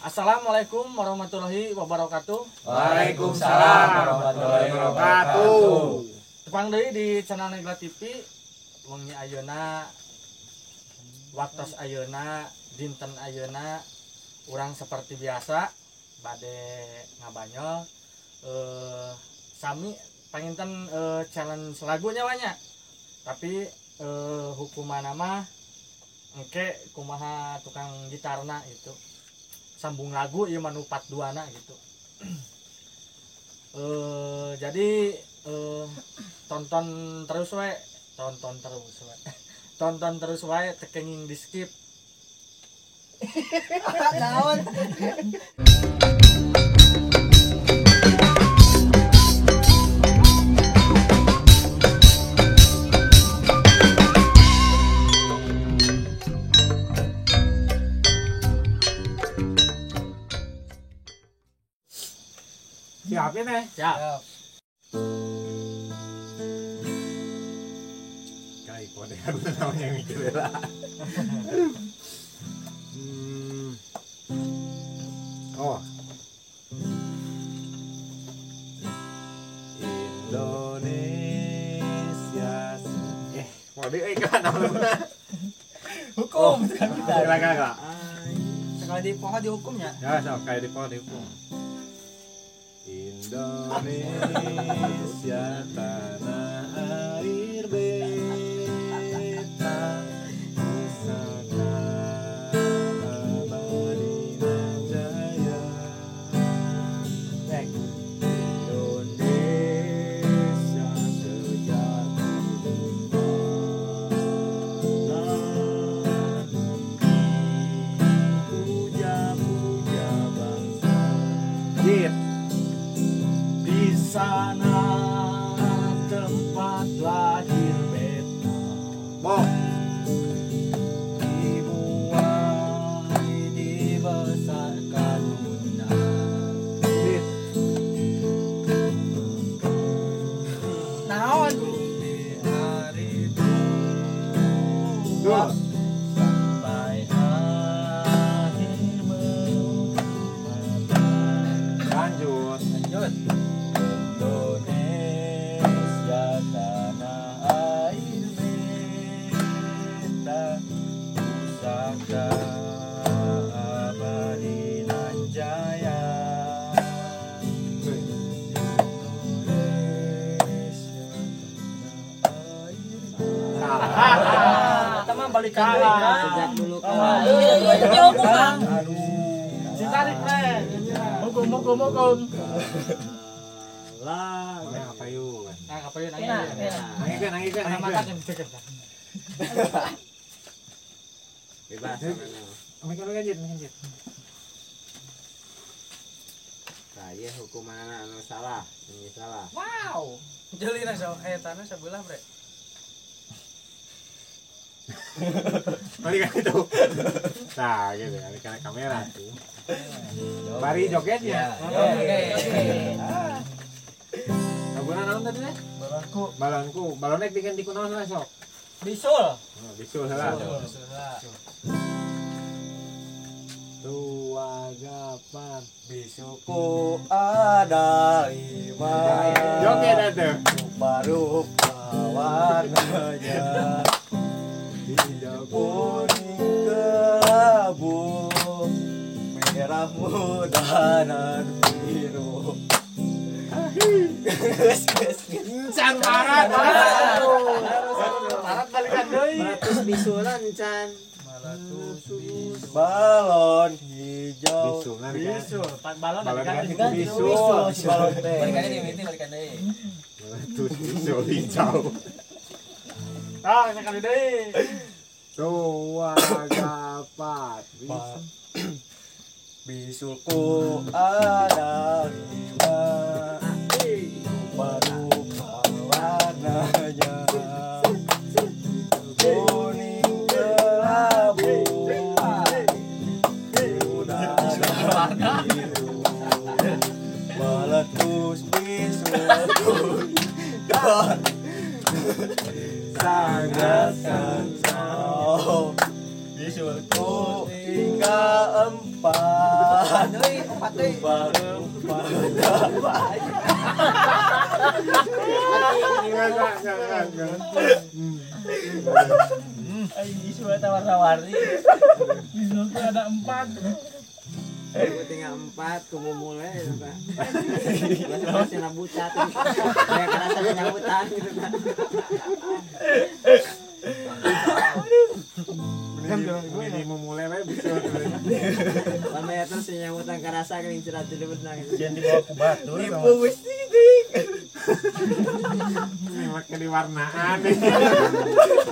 Assalamualaikum warahmatullahi wabarakatuh. Waalaikumsalam warahmatullahi wabarakatuh. Tepang deui di channel Negla TV. Wengi ayeuna, waktos ayeuna, dinten ayeuna, urang seperti biasa bade ngabanyol sami panginten challenge lagunya banyak. Tapi hukuman mah engke kumaha tukang gitarna itu. Sambung lagu ieu mah nu part 2 na gitu. Jadi tonton terus we, tonton terus we. Tonton terus wae teu kenging di skip. Naon? Siap ini? Siap. Kayak kode aku namanya yang mikir lah. Oh. Indonesia. Mau di kan namanya. Hukum kan kita. Kira-kira. Sekali di pohon dihukumnya. Ya, sekali di pohon dihukum. Indonesia tanah air beta, pusaka abadi nan jaya. Indonesia sejak dulu puja-puja bangsa. Jit. Di sana tempat lahir beta, Bo. Dibuai dibesarkan bunda. Jit. Naon? Di hari tua sampai akhir mata. Lanjut. Lanjut. Indonesia tanah air beta, pusaka abadi nan jaya. Indonesia tanah air beta. Eta mah balikan deui kan. Sejak dulu kala. Iya, Kang. Si tarik we. Hukum hukum hukum. Lah, apa yuk? Nah, apa yuk nangis. Nangis kan, nangis. Bebas. Mikir lanjut. Nah, iya hukuman anu salah, ini salah. Wow. Jelina so, tanah sebelah, Bre. Balik kan itu. Nah, gitu, balik kan kamera tuh. Bari jogetnya. Oke. Laguna naon tadi teh? Balonku. Balonku. Balonnya diganti ku naon lah sok? Bisul. Oh, bisul heula. Tua gapan. Bisulku ada 5. Joget atuh. Rupa-rupa warnanya. Hijau, kuning, kelabu, merah muda dan biru. Encan barat. Barat balikan deui. Meratus bisulan encan. Meratus balon hijau. Bisulan. Bisul, balon ganti bisul. Balon teh. Balikan deui, mimiti balikan deui. Meratus bisul hijau. Ah, sekali deui. Dua gapat. Bisulku ada 5. Rupa-rupa warnanya. Kuning, kelabu, biru dan biru. Meletus bisulku sangat kacau. Bisulku tinggal 4. Opat deui, opat deui. Aing isu eta warna-warni. Bisul tuh ada 4. Aku tinggal 4, kumu mulai gitu Pak. Masih nabutat. Kayak kerasa penyambutan gitu Pak. Ini mau mulai wae bisa. Lama ya terus penyambutan kerasa geuning cerat di benang. Jangan dibawa ke batur. Nipu gusti deui. Ini make diwarnaan.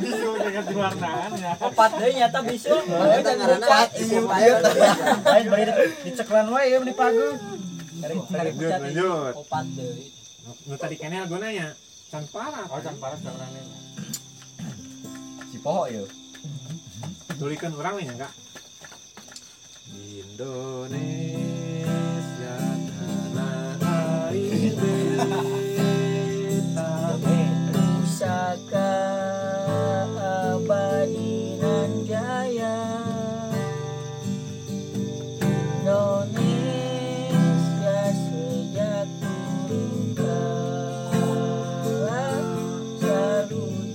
Bisul dengan diwarnaan ya. Opat deui nyata bisul. Eta ngaranna Lain bari diceklan wae ieu dipageung. Lanjut. Opat deui. Nu tadi keneh laguna nya. Can parah. Oh, can parah saurangna. Si poho ieu. Tulikeun urang we nya enggak? Indonesia tanah air beta pusaka abadi nan jaya Indonesia sejak dulu kala selalu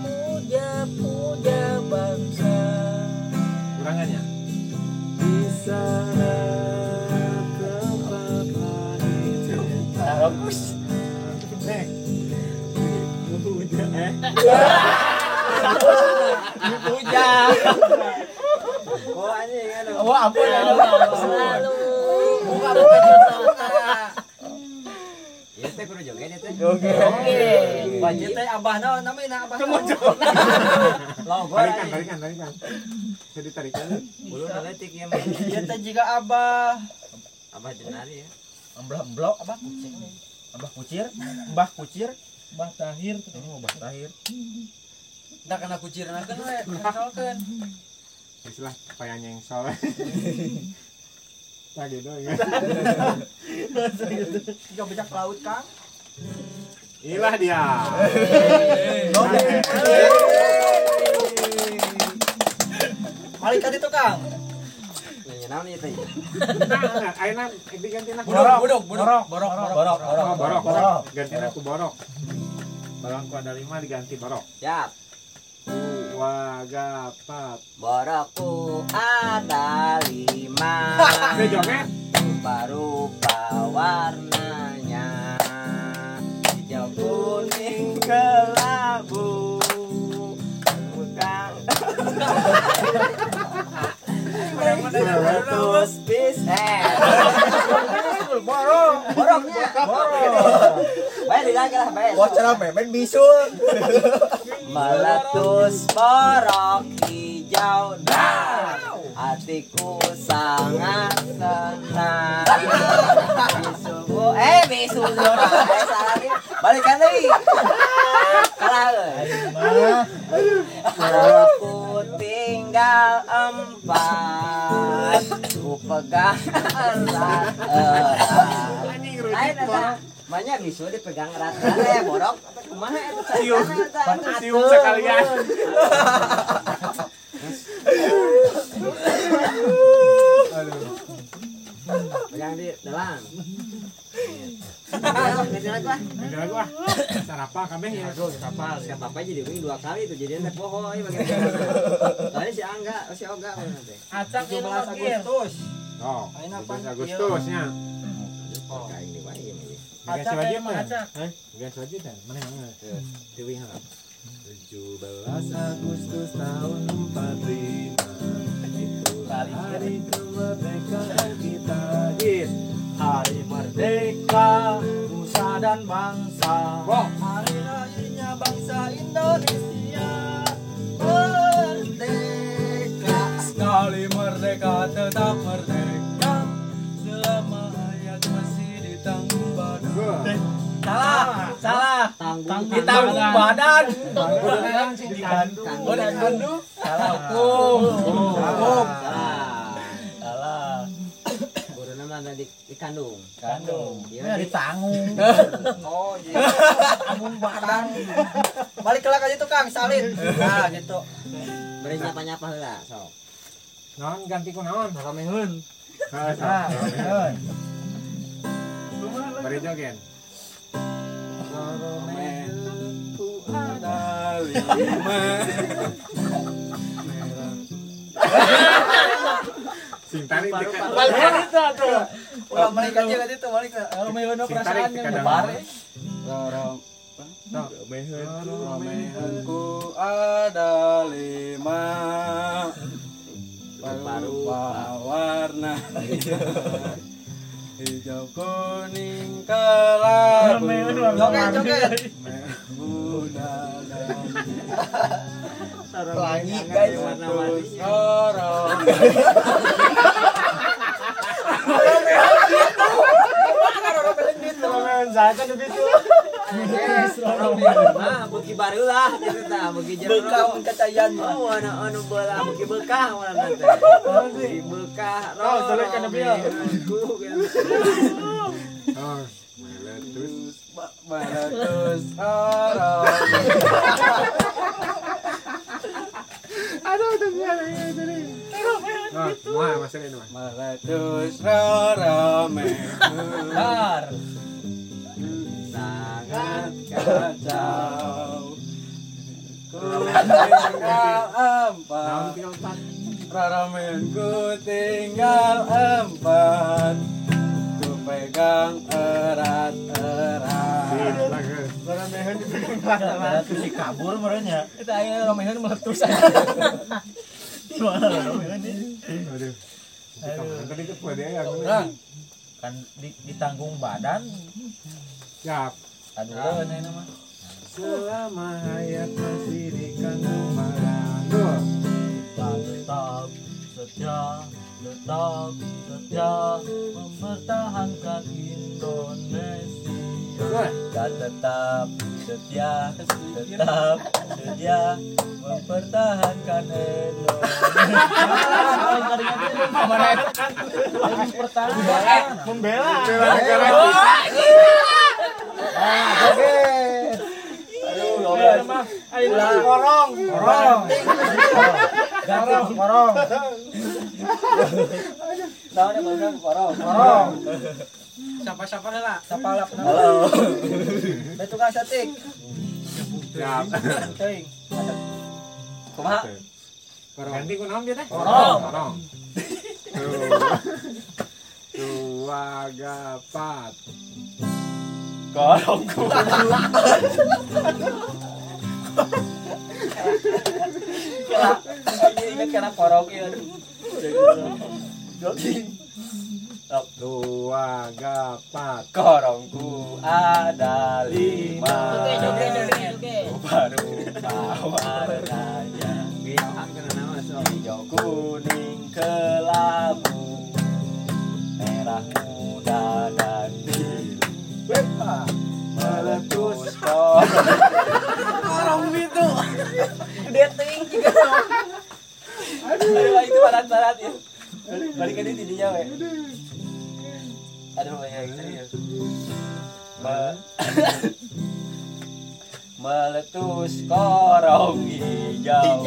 puja-puja bangsa. Kurangannya di sana tempat lahir bagus. Nek. Dipuja. Oh anjing aduh. Oh ampun selalu. Buka buka. Ieu teh kudu joget ieu teh. Oke. Wajib teh abah naon namina abah. Logo. Tarikan. Bisa ditarikan. Bulu leutik ieu mah. Ieu teh jiga abah. Abah jenari ya. Emblok-emblok abah kucing. Abah kucir, Mbah kucir, Mbah Tahir. Oh, Mbah Tahir. Enggak kena kucirna kan we, ngesolkeun. Geus lah paya nyengsol. Tah gitu ya. Jiga bejak laut, Kang. Ilah dia. Balik ka ditu, Kang. Nanya naon ieu teh? Nah, ayeuna digantina ku Borok, Borok. Borok. Gantina ku borok. Balangku ada 5 diganti borok. Siap. Wagapat. Borokku ada 5. Oke, joget. Rupa-rupa warnanya. Hijau, kuning, kelabu. Bukan. Meletus bis. Borok. Boroknya. Borok. Baik lagi lah, baik. Wah, cara memen bisul. Meletus borok hijau dan hatiku sangat senang. Bisulku, bisul salah nih. Balikan lagi. Kalah. Borokku tinggal 4. Ku pegang erat. Lain banyak bisul dipegang erat erat borok atau kumaha eta siung sekalian. Aduh. Pegang di dalam. Ganti lagu ah. Ganti lagu ah. Sarapa kabeh ya. Sarapa. Siapa apa jadi wing 2 kali itu jadian teh poho ieu bagaimana. Tadi si Angga, si Oga nanti. Acak 17 Agustus. Oh, 17 Agustus nya. Oh, kain di wae ieu. Ganti wajib mah. Ganti wajib kan? Mana mana? Dewi harap. 17 Agustus tahun 45 itulah hari kemerdekaan kita. Hari merdeka nusa dan bangsa. Hari lahirnya bangsa Indonesia. Merdeka. Sekali merdeka tetap merdeka. Selama hayat masih ditanggung badan. Salah. Ditanggung badan. Ditanggung. Ditanggung. Salah hukum. Salah. Guruna mah dikandung. Kandung. Ya ditanggung. Oh iya. Tanggung badan. Balik ke lagi tuh Kang, salin. Nah, gitu. Beri nyapa-nyapa heula, sok. Naon ganti ku naon? Rameheun. Heeh. Bari joget. Romeheunku ada lima. Merah. Sing tarik balikan itu atuh. Ulah balik aja ka ditu balik. Romeheun perasaan nyebar. Romeheunku ada lima. Rupa warna hijau kuning kelabu. Joget joget. Muda dan pelangi guys. Sorong. Romeheun saja begitu. Romeheun mah beuki barulah gitu tah, beuki jero. Bekah kacayan. Oh, anu belah beuki bekah warna teh. Beuki bekah. Oh, tuluy kana bieu. Oh, meletus. Meletus sorong. Aduh, tadi. Nah, wah, masuk ini mah. Meletus romeheun. Bar. Sangat kacau. Ku tinggal empat. Ramen ku tinggal empat. Ku pegang erat-erat. Rameheun dipegang erat-erat. Si kabur merenya. Eta aya rameheun meletus. Gimana rameheun ini? Aduh. Tadi itu pede ya. Kan ditanggung badan. Siap. Aduh, ini nama. Selama hayat masih di kandung badan. Tetap setia, tetap setia mempertahankan Indonesia. Dan tetap setia, tetap setia mempertahankan Indonesia. Mempertahankan, membela. Joget. Aduh, mah. Ayo korong, korong. Korong, korong. Naon ya barusan korong. Korong. Siapa-siapa heula? Siapa lah halo. Bae tukang satik. Siap. Teuing. Kumaha? Ganti ku naon dia teh? Korong. Korong. Dua gapat. Korongku. Ingat karena korong ya. Jogging. Dua gapat. Korongku ada lima. Rupa-rupa warnanya. Hijau kuning kelabu, merah muda dan biru. Meletus korong. Korong itu. Gede ting juga. Aduh, itu barat-barat ya. Balik ke tidinya we. Aduh, banyak serius. Meletus korong hijau.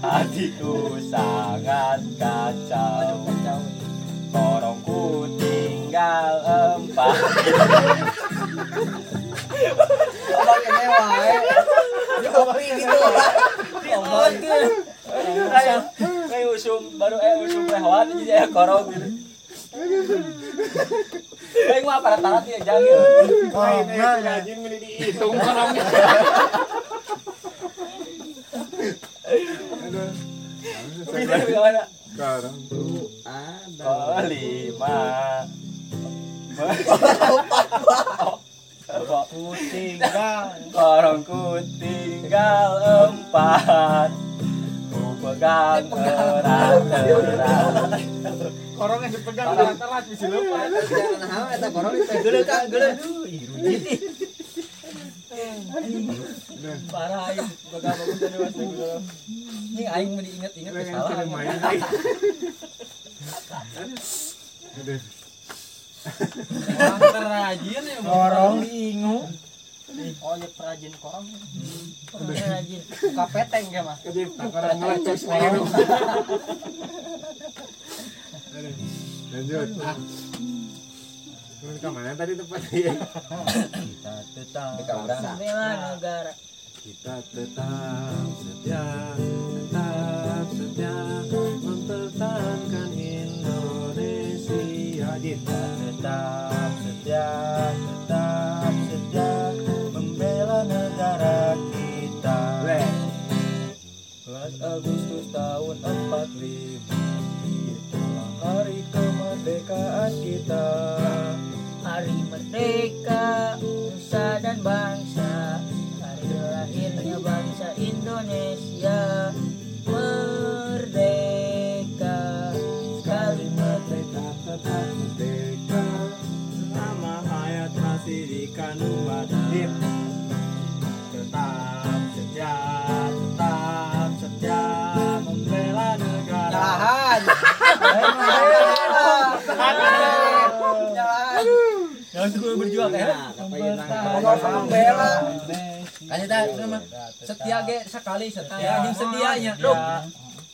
Hatiku sangat kacau. Korongku tinggal empat. Abang kene wae. Di kopi gitu. Kayak usum baru usum lewat jadi aya korong gitu. Kayak mah aparat-aparat ya jangan ya. Korongnya rajin meni dihitung korongnya. Aduh. Korongku ada lima. Korongku tinggal. Korongku tinggal empat. Ku pegang erat-erat. Korongnya dipegang erat-erat bisa lupa. Jangan eta korong Geuleuh Kang, geuleuh. Ih, rujit ih. Parah aing bakal bangun tadi mas lagu. Ini aing mau diingat-ingat salah. Aduh. Orang terrajin ya. Korong diingu. Oh ya perajin korong. Rajin. Buka peteng ge mah. Orang ngeletus. Lanjut. Ke mana tadi tempatnya? Kita tetap bela negara. Kita tetap setia, tetap setia mempertahankan Indonesia. Kita tetap setia, tetap setia membela negara kita. 11 Agustus tahun 45, itulah hari kemerdekaan kita. Hari merdeka, nusa dan bangsa. Hari lahirnya bangsa Indonesia. Merdeka, sekali merdeka tetap merdeka, selama hayat masih di kandung badan. Tetap setia, tetap setia membela negara. Nyalahan. Nyalahan. Jangan suka berjuang ya. Ngomong membela. Kan eta mah setia ge sekali setia jeung sedianya.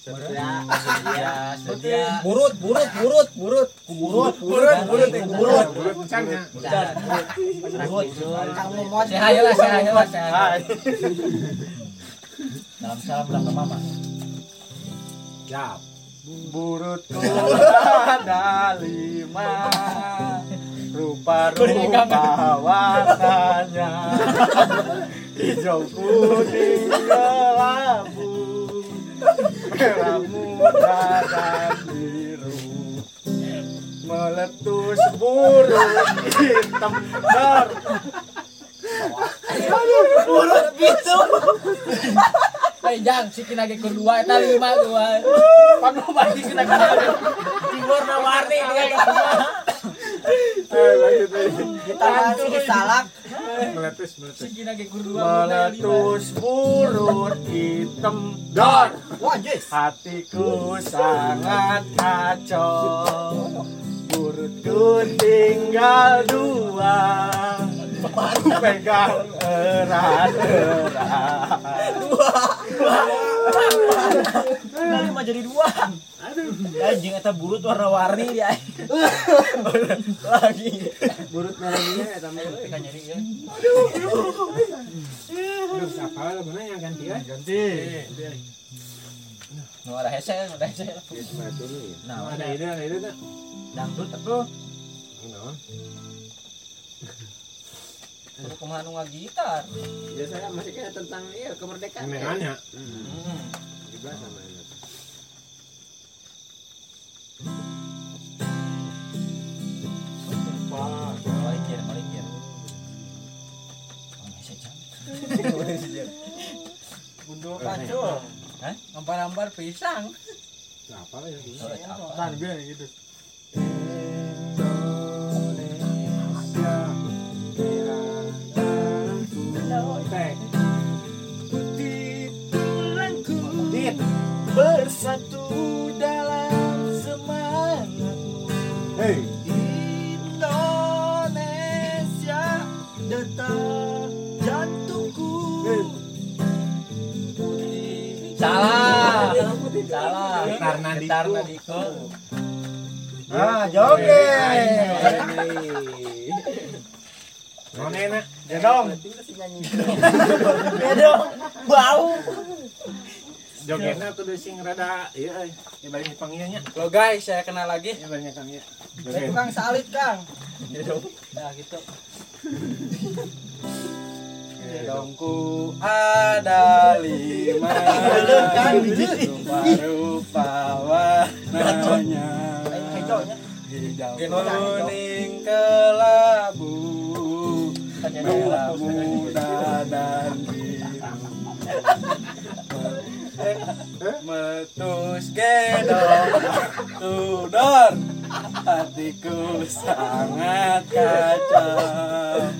Setia, setia, setia. Burut, burut, burut, burut. Burut, burut, burut, burut. Burut. Kamu mau sehat lah, sehat lah, sehat. Salam salam lah ke mama. Siap. Burutku ada lima, rupa-rupa warnanya, hijau kuning kelabu, merah muda dan biru, meletus burut hitam ber. Burut bitu. Eh jang sikin lagi kedua eta lima dua. Panu bagi kena di warna-warni dia. Kita masih salak. Meletus, meletus. Sikin lagi kedua. Meletus burut hitam dor. Wah, yes. Hatiku sangat kacau. Burutku tinggal dua. Ku pegang erat-erat. Dua. Lima jadi dua. Aduh. Anjing eta burut warna-warni dia. Lagi. Burut merahnya eta mah kan nyeri ya. Aduh. Aduh, siapa laguna yang ganti ya? Ganti. Nu ada hese, nu ada hese. Nah, ada ide, ada ide teh. Dangdut atuh. Naon? Kudu kumaha nu ngagitar. Ya saya masih kena tentang iya kemerdekaan. Kemerdekaan. Heeh. Dibahas sama ini. Malikir, malikir. Oh, hese jam. Gundul pacul. Hah? Ngampar-ampar pisang. Apa ya? Kan biar gitu. Indonesia Putih tulangku bersatu dalam semangatmu. Hey. Indonesia detak jantungku. Hey. Putih. Salah. Salah. Getar nadiku. Ah, joget. Mana enak? Gedong. Gedong. Bau. Jogetna kudu sing rada ieu euy. Ya bari panggil nya. Lo guys, saya kenal lagi. Ya bari kang ieu. Tukang salit, Kang. Gedong. Nah, gitu. Gedongku ada lima. Rupa-rupa warnanya. Hijau kuning kelabu, merah muda dan biru. Meletus gedong tudor, hatiku sangat kacau.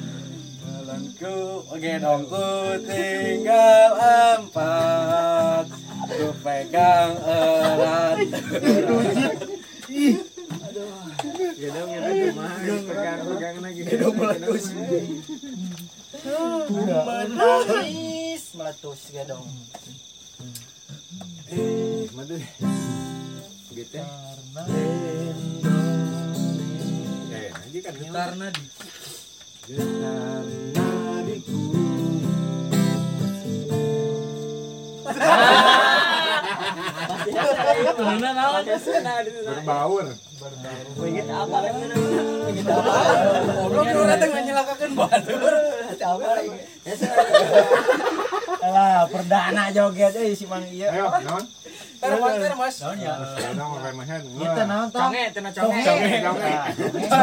Jalanku gedongku tinggal empat, ku pegang erat. Ih. Gedong itu mah pegang-pegang lagi. Gedong meletus. Menangis meletus. Madu. Gitu. Nanti kan getar nadi. Getar nadiku. Berbaur. Ingat apa? Ingat apa? Goblok urang teh nyelakakeun batur. Apa lagi? Alah, perdana joget euy si Mang ieu. Ayo, naon? Termos. Naon ya? Kita naon tah? Conge, cenah conge. Conge.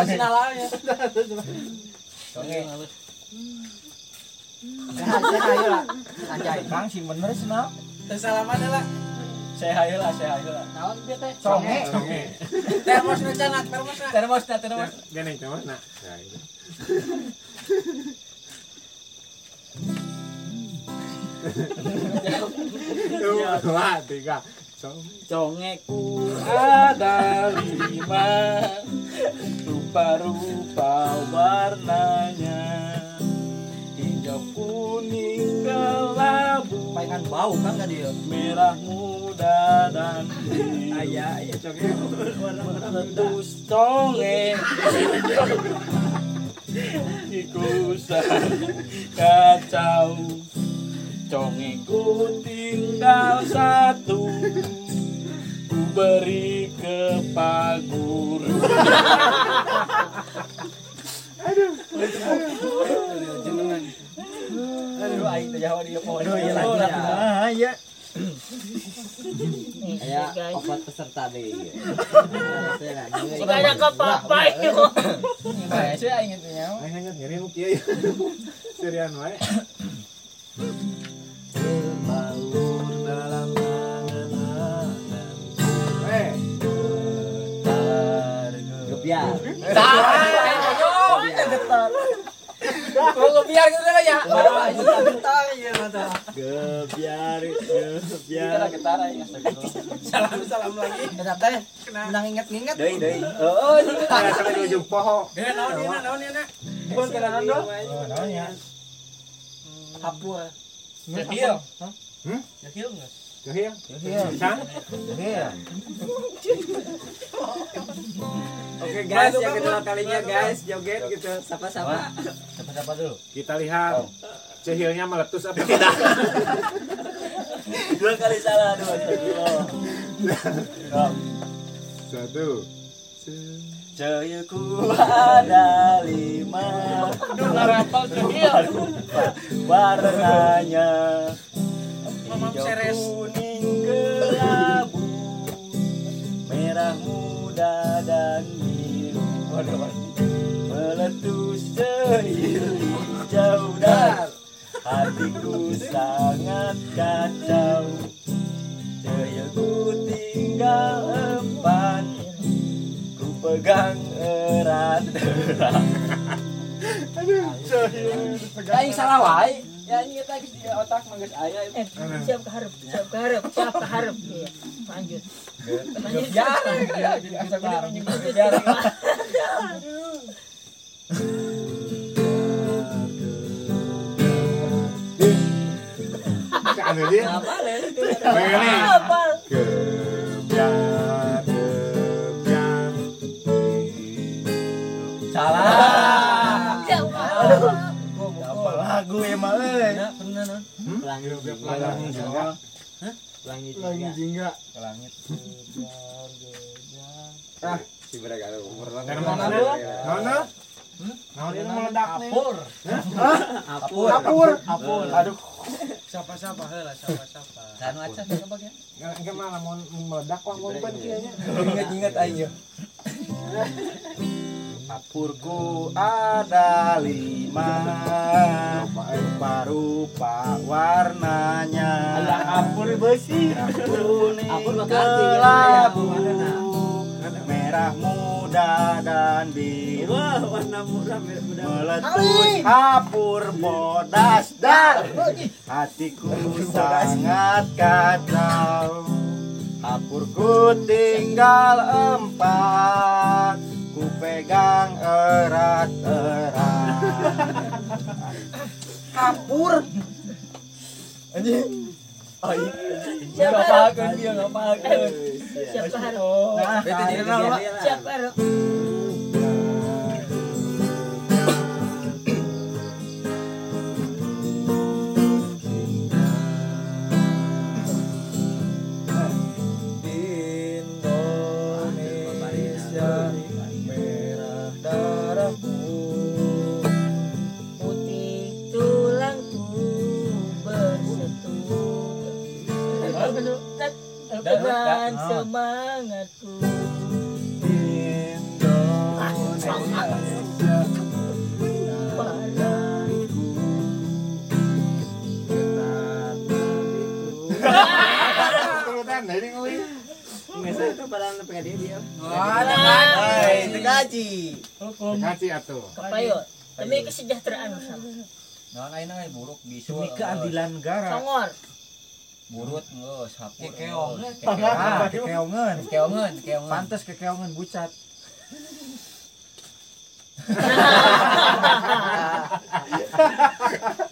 Sinalanya. Conge. Saya lah. Anjay, Kang sing bener cenah. Teu salaman heula. Saya hayu lah. Naon ieu teh? Conge. Termosna canak, termosna. Termosna. Geuning termosna. Nah, itu. Dua, tiga. Congeku ada 5, rupa-rupa warnanya, hijau kuning kelabu, palingan bau kan tadi ya, merah muda dan biru. Aya, iya conge meletus conge. Ikusan kacau. Congeku tinggal 1, ku beri ke Pak Guru. Aduh. Jenengan. Aduh, aing teh jawa dia poho. Aduh, ieu lagi. Ah, iya. Aya opat peserta deui. Jika ke papai. Bae sih aing teh nyawa. Aing hanya nyeri nu kieu. Serian wae. Berbaur dalam angan-anganku. Getar gebiar. Getar. Mau gebiar gitu kan ya? Getar ya mata. Gebiar, gebiar. Kita getar aja. Salam lagi. Eta teh menang inget-inget. Deui deui. Heeh, sampai di ujung poho. Naon ieu na? Pun kana naon? Naon ya? Hapur. Jahil. Hah? Jahil enggak? Jahil. Jahil. Jahil. Oke guys, yang kedua kalinya guys joget gitu, sapa-sapa. Sapa-sapa dulu. Kita lihat cehilnya meletus apa tidak. Dua kali salah, dua. Satu. Cehilku ada 5. Duh, ngarapal cehil. Warnanya hijau, kuning, kelabu, merah muda dan biru. Meletus cehil hijau dan hatiku sangat kacau. Cehilku tinggal 4, ku pegang erat-erat. Aduh, cehil dipegang. Aing salah wae. Ya ini kita geus di otak mah geus aya. Siap ke hareup, siap ke hareup, siap ke hareup. Iya, lanjut. Biar, bisa biar. Anu dia. Apa? Gebiar, gebiar. Salah. Apa lagu emang euy? Pernah non? Pelangi jingga. Hah? Pelangi jingga. Langit. Ah, si mereka ada umur Nono? Naon ini meledak nih? Apur. Apur. Apur. Apur. Aduh. Siapa-siapa heula, siapa-siapa. Anu acan ka bagian. Enggak malah mau meledak wah ngompen kieu nya. Ingat-ingat aing ya. Apurku ada 5, rupa-rupa warnanya. Ada apur besi, kuning, kelabu, merah muda dan biru. Wah, warna muda, merah muda. Meletus hapur bodas dan hatiku sangat kacau. Hapurku tinggal 4, ku pegang erat-erat. Kapur. Anjing. Oh iya. Siap harap. Dia ngapakeun. Siap harap. Nah, itu jadi naon, Pak? Siap harap. Indonesia merah darahku, putih tulangku bersatu dengan semangatku. Indonesia tanahku, turutan dari nguli. Nggak itu padahal pengen dia. Wah, itu gaji. Gaji atuh. Kepayo demi kesejahteraan bersama. Nah, ayeuna buruk bisu. Demi keadilan negara. Songor. Burut geus hapur. Kekeongan. Kekeongan. Kekeongan, kekeongan. Pantes kekeongan bucat.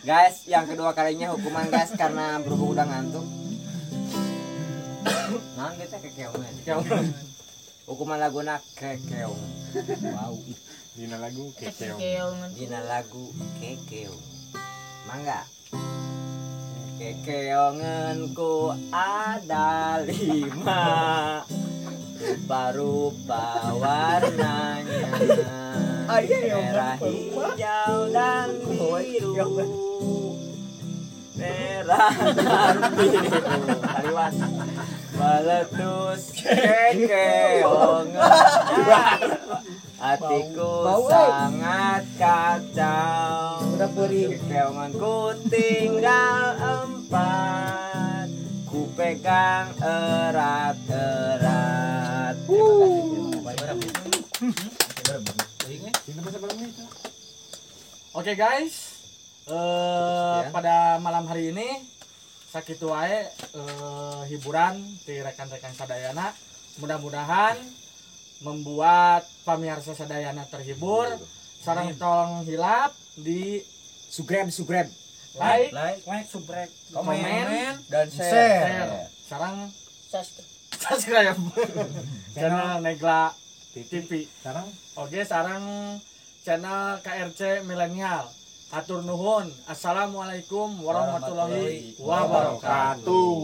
Guys, yang kedua kalinya hukuman guys karena berhubung udah ngantuk. Nah, kita kekeongan. Hukuman laguna kekeong. Wow. Dina lagu kekeong. Dina lagu kekeong. Mangga. Kekeonganku ada 5, rupa-rupa warnanya, merah, hijau, dan biru, merah dan biru. Kaliwat meletus kekeongan, hatiku sangat kacau. Kekeonganku tinggal 4, ku pegang erat-erat. Oke guys, pada malam hari ini sakitu wae hiburan di rekan-rekan sadayana. Mudah-mudahan membuat pamirsa sadayana terhibur. Sareng tolong hilap di subscribe, like, subscribe, komen, dan share. Sareng subscribe channel Negla TV. Sareng oke, sareng channel KRC Milenial. Hatur nuhun. Assalamualaikum warahmatullahi wabarakatuh.